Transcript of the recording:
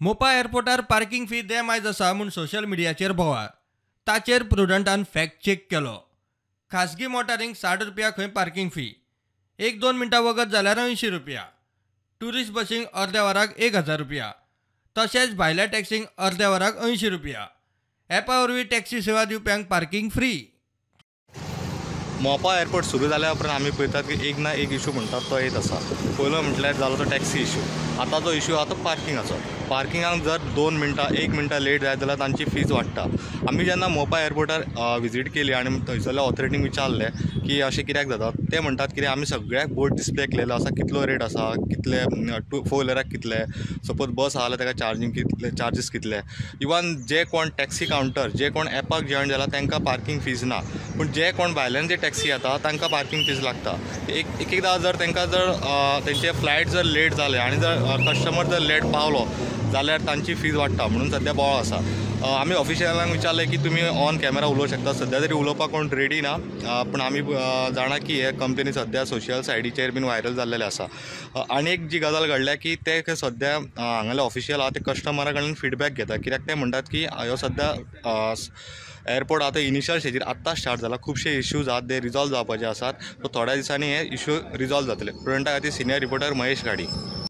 Mopa एअरपोर्टार parking fee देमायज आसा म्हूण social मिडियाचेर बोवाळ. ताचेर प्रुडंटान फॅक्ट चेक केलो. खासगी मोटारींक 60 रुपया खंय पार्किंग फी, 1-2 मिनटां वगत जाल्यार 80 रुपया, ट्युरिस्ट बसींक अर्द्या वराक 1000 रुपया, तशेंच भायल्या टॅक्सींक अर्द्या वराक 80 रुपया. ॲपा वरवीं टॅक्सी सेवा दिवप्यांक पार्किंग फ्री. मोपा एअरपोर्ट सुरू जाल्या उपरांत आमी पळयतात की एक ना एक इशू म्हणटात तो येत आसा. पयलो म्हटल्यार जालो तो टॅक्सी इशू, आतां जो इशू आहा तो पार्किंगाचो. पार्किंगाक जर 2 मिनटां 1 मिनटां लेट जायत जाल्यार तांची फीज वाडटा. आमी जेन्ना मोपा एअरपोर्टार विजीट केली आनी थंयसरल्या ऑथॉरिटींक विचारलें की अशें कित्याक जाता, ते म्हणटात कितें आमी सगळ्याक बोर्ड डिस्प्ले केलेलो आसा, कितलो रेट आसा, कितले 4 व्हिलराक कितले, सपोज बस आहा जाल्यार ताका चार्जींग कितले, चार्जीस कितले. इवन जे कोण टॅक्सी कावंटर जे कोण एपाक जॉयन जाला तांकां पार्किंग फीज ना, पूण जे कोण भायल्यान जे टॅक्सी येता तांकां पार्किंग फीज लागता. एक एकदां जर तांकां जर तेंचे फ्लायट जर लेट जाले आनी जर कस्टमर जर लेट पावलो जाल्यार तांची फीज वाडटा, म्हणून सद्या बोवाळ आसा. आमी ऑफिशियलांक विचारलें की तुमी ऑन कॅमेरा उलोवंक शकता, सद्या तरी उलोवपाक कोण रेडी ना, पूण आमी जाणा की हे कंप्लेनी सद्या सोशल सायडीचेर बीन व्हायरल जाल्लेले आसा. आनी एक जी गजाल घडल्या की ते सद्या हांगाले ऑफिशियल आहा ते कस्टमरा कडल्यान फिडबॅक घेता, कित्याक ते म्हणटात की ह्यो सद्या एअरपोर्ट आतां इनिशियल स्टेजीर आत्तां स्टार्ट जाला, खुबशे इश्यूज आहात ते रिजॉल्व जावपाचे आसात, सो थोड्या दिसांनी हे इश्यू रिजॉल्व जातले. प्रुडंटा खातीर सिनियर रिपोर्टर महेश घाडी.